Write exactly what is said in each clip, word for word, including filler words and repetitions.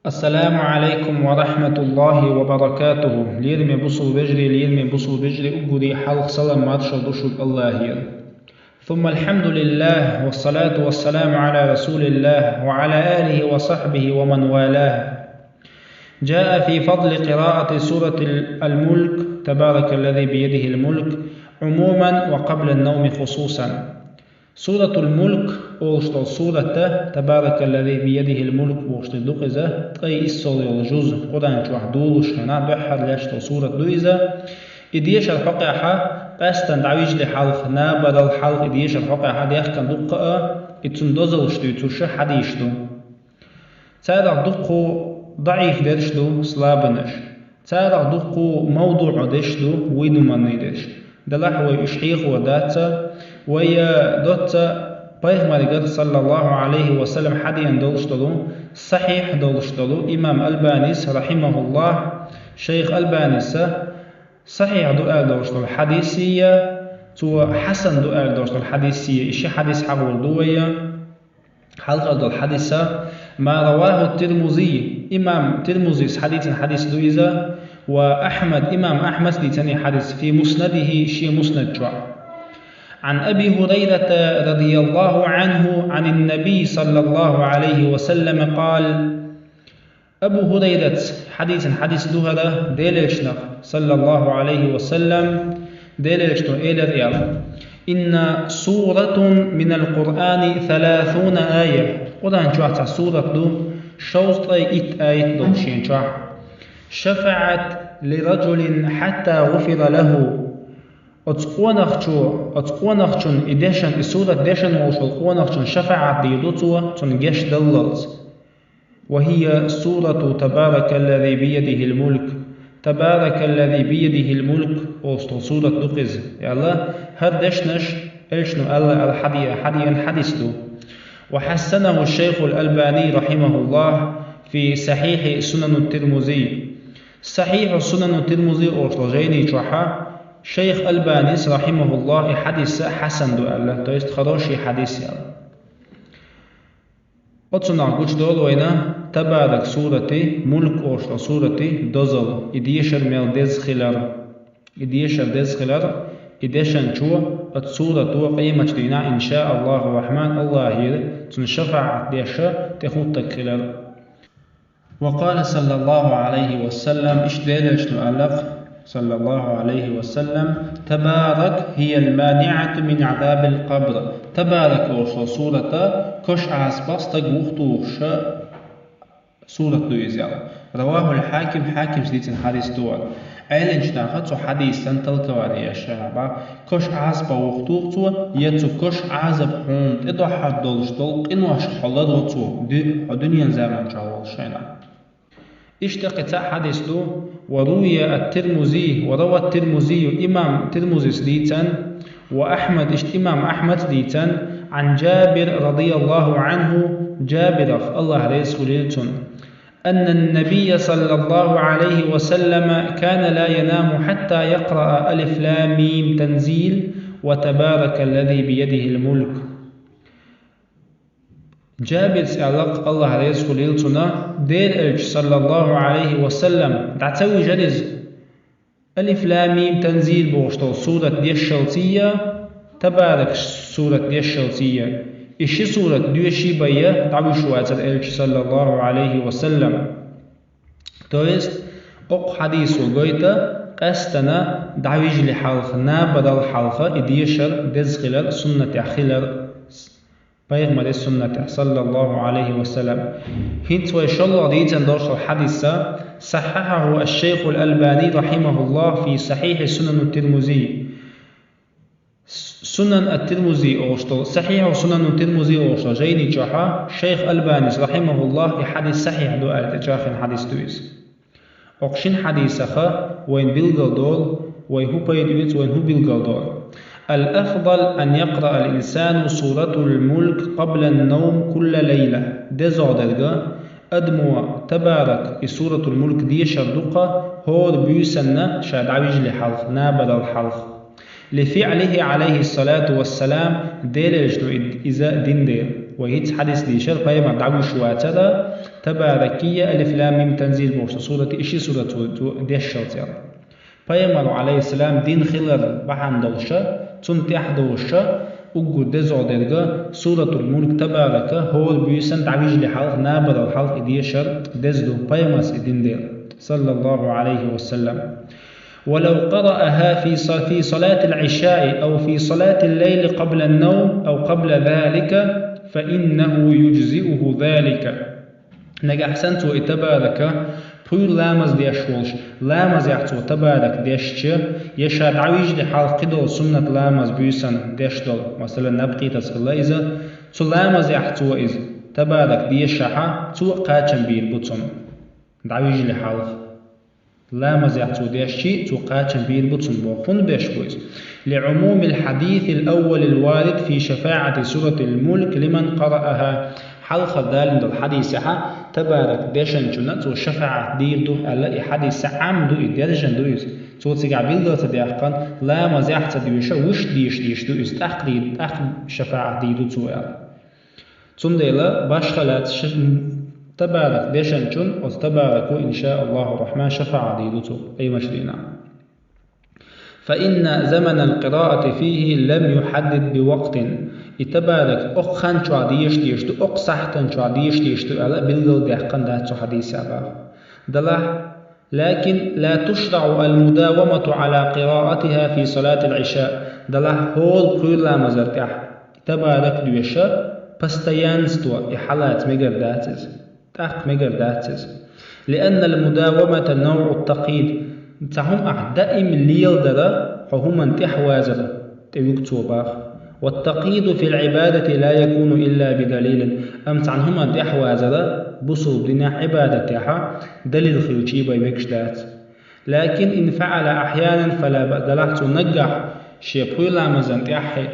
Ассаламу алейкум ва рахматуллахи ва баракатуху. Лераме бусул вежарий, лераме бусул вежарий, уггури хьалха салам маршал ду шуга Аллахера. ثم الحمد لله والصلاة والسلام على رسول الله وعلى آله وصحبه ومن والاه. جاء في فضل قراءة سورة الملك، تبارك الذي بيده الملك، عموما وقبل النوم خصوصا. Суратул Мулк олуш долу сурат, Табаракаллази биядихил мулк бохуш дерг ду иза, ткъе иссалгӀа йолу жуз Къуръан чохь долуш хенахь дуьххьара лаьтташ долу сурат ду иза. И дешар хьокъехь, къаьсттина дӀавижале хьалха, набарал хьалха и дешар хьокъехь дехкина дуккха а, и цуьнан дозаллаш дуьйцуш хьадисаш ду. Царах дуккха даӀиф дерш ду, слабанаш. Царах дуккха мавдуъ дерш ду, выдуманный дерш. Делахь вай уьш хьехор дац, вай доцца пайхамаргара, саллаллаху алейхи ва саллям, хьадеана долуш долу, сахьихь долуш долу имам Албанис, рахимахуллах, шайх Албанис, сахьихь ду аьлла долуш долу хьадисийя, цо хьасан ду аьлла долуш долу хьадисийя, и ши хьадис хьагӀур ду вай. Хьалхара долу хьадиса: ما رواه الترمذي, имам Тирмузис хьадийцина хьадис ду иза, ва Ахьмад, имам Ахьмадс дийцина и хьадис, في مسنده, шен муснад чохь. عن أبي هريرة رضي الله عنه عن النبي صلى الله عليه وسلم قال. Абу Хурайрас хьадийцина хьадис ду хӀара, Делан Элчанах, саллаллаху алейхи ва саллям, Делан Элчано элира аьлла: إن سورة من القرآن ثلاثون آية. Къуръан чохь цхьа сурат ду, шовзткъе итт аят долу шен чохь. شفعت لرجل حتى غفر له. Оцу къонахчо, оцу къонахчун и дешан, и сурат дешан волуш волу къонахчун шафаӀат дийр ду цо, цунна гечдаллалц. وهي سورة تبارك الذي بيده الملك. تبارك الذي بيده الملك олуш долу сурат ду иза. Аьлла, хӀара дешнаш Элчано аьлла, аьлла хьаде-, хьадеана хьадис ду. وحسنه الشيخ الألباني رحمه الله في صحيح سنن الترمذي. Сахьихьу Сунан Тирмузи олуш долу жайни чохь шайх Албанис, рахимахуллах, и хьадис хьасан ду аьлла, то есть хороший хьадис аьлла. Оцунах гучудолу вайна Табарак сурати, Мулк олуш долу сурати дозалла, и дешар мел деза хилар. И дешар деза хилар, и дешан чу оцу сурато къематдийнахь, инша Аллаху Рахман, Аллахера цунна шафаӀат деш тӀехӀуттург хилар. وقال صلى الله عليه وسلم, иштта Делан Элчано аьлла, صلى الله عليه وسلم: تبارك هي المانعة من عذاب القبر. Табарак олуш сурата кош Ӏазапах стаг вухтухуш сурат ду иза аьлла. رواه الحاكم, Хьакимс дийцина хьадис ду. Ӏелимчу наха цу хьадисан толкование еш, шайна бах, кош Ӏазапах вухтуху цо, я цу кош Ӏазап хьуна тӀедохьур долуш долу къинош хьо ларо цо, ду-, хьо дуьненан заман чохь волуш шайна. Иштта кхин цхьа хьадис ду: وروي الترمذي، وروى الترمذي, имам Тирмузис дийцан, وأحمد, иштта имам Ахьмадс дийцан, عن جابر رضي الله عنه, Жабирах, Аллах реза хуьлийла цунна, أن النبي صلى الله عليه وسلم كان لا ينام حتى يقرأ ألف لام ميم تنزيل وتبارك الذي بيده الملك. Жабирс аьлла, Аллах реза хуьлийла цунна, Делан Элча, саллаллаху алейхи ва саллям, дӀа ца вижира иза Алиф Лам Мим Танзил бохуш долу сурат дешшалцийя, Табарак сурат дешшалцийя. И ши сурат доьший бен дӀавуьйш вацара Элча, саллаллаху алейхи ва саллям. То есть, окху хьадисо гойту, къаьстана дӀавижале хьалха, набарал хьалха и дешар деза хилар, суннатехь хилар. Пайхамаран суннатехь, саллаллаху алейхи ва саллям. ХӀинца вай шоллагӀа дийцина долуш долу хьадис, صححه الشيخ الألباني رحمه الله في صحيح سنن الترمذي. Сунан ат-Тирмузи олуш долу, Сахьихьу Сунан ат-Тирмузи олуш долу жайни чохь шайх Албанис, рахимахуллах, и хьадис сахьихь ду аьлла тӀечӀагӀхьина хьадис ду иза. Окху шина хьадисах вайна билгал долу, вай хӀун пайда оьцу, вайна хӀун билгал долу. الأفضل أن يقرأ الإنسان سورة الملك قبل النوم كل ليلة. ДезагӀа дерг, адамо Табарак и Суратул Мулк дешар ду-кх хӀора буьйсанна ша дӀавижале хьалха, набарал хьалха. لفعله عليه الصلاة والسلام, Делан Элчано и-, иза дина дела. Вай хӀинца хьадис дийшар, пайхамар дӀавуьйш вацара, Табаракия, алиф-лам-мим, танзил бохуш сурат, и ши сурат цо, цо дешшалц аьлла. Пайхамар, алейхиссалам, дин хилар бахьана долуша, цунна тӀехь долуша, уггар дезо дерга, Суратул Мульк, Табарака, хӀора буьйсан дӀавижале хьалха, набарал хьалха и дешар деза ду, пайхамарс и дин дела, саллаллаху алейхи ва саллам. ولو قرأها في ص-، في صلاة العشاء أو في صلاة الليل قبل النوم أو قبل ذلك فإنه يجزئه ذلك. Нагахь санна цо и Табарака пхуьйра ламаз деш волуш, ламазехь цо Табарак дешча, я ша дӀавижале хьалха кхидолу суннат ламаз буьйсан деш долу, масала, наб кхетарца хилла иза, цу ламазехь цо иза Табарак дешахьа, цо а кхачам бийр бу цунна, дӀавижале хьалха. Ламазехь цо дешчий, цо кхачам бийр бу цунна боху. ХӀунда беш бу иза? لعموم الحديث الأول الوارد في شفاعة سورة الملك لمن قرأها. Хьалха далийна долу хьадисехьа, Табарак дешначунна цо шафаӀат дийр ду аьлла, и хьадис Ӏам ду, и держан ду иза. Цо цигахь билгал ца даьккхина, ламазехь ца доьша, вуьшта деша дийш ду иза, тӀаккха дийр, тӀаккха шафаӀат дийр ду цо аьлла. Цундела башха лаьцна ш-, Табарак дешначун, оцу Табарако, иншааллаху рахман, шафаӀат дийр ду цо къемаш дийнахь. فإن زمن القراءة فيه لم يحدد بوقت. И Табарак окху хан чохь деша дийш ду, окху сахьтан чохь деша дийш ду аьлла, билгал даьккхина дац цу хьадисехь боху. Далахь, لكن لا تشرع المداومة على قراءتها في صلاة العشاء. Далахь, хӀора пхуьйра ламазан тӀехь Табарак доьша, постоянство, и хьалаца мегар дац иза. ТӀаккха мегар дац иза. لأن المداومة نوع التقييد. Цхьа хӀума ахь даим леладара, хьо хӀуманна тӀаьхьавазара тӀе вуьгу цо боху. والتقييد في العبادة لا يكون إلا بدليل. Амма цхьана хӀуманна тӀаьхьавазара бусулба динехь, Ӏибадатехьа далил хилчий бен мегаш дац. لكن إن فعل أحيانا فلا بأس. Далахь, цо наггахь шен пхуьйра ламазан тӀехь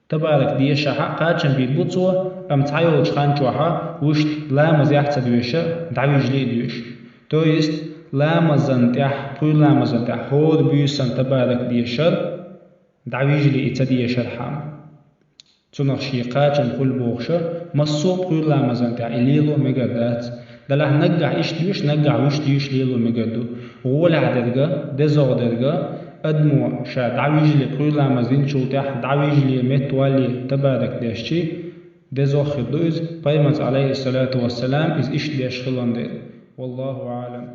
Табарак дешахьа, кхачам бийр бу цо, амма цхьайолчу хан чохьа вуьшта ламазехь ца доьша, дӀавижале а доьша. То есть, ламазан тӀехь, пхуьйра ламазан тӀехь хӀора буьйсан Табарак дешар, дӀавижале и ца дешархьама, цунах шен кхачам хуьлу бохуша, массо а пхуьйра ламазан тӀехь и лело мегар дац. Далахь, наггахь иштта доьшу, наггахь вуьшта доьшу лело мегар ду. ГӀолехь дерга, дезагӀа дерга, адамо ша дӀавижале, пхуьйра ламаз динчул тӀаьхьа дӀавижале, меттавалле Табарак дешчий, дезагӀа хир ду иза, Пайхамарца, алейхиссалату вассалам, иза иштта деш хиларна дела. Валлаху аӀлам.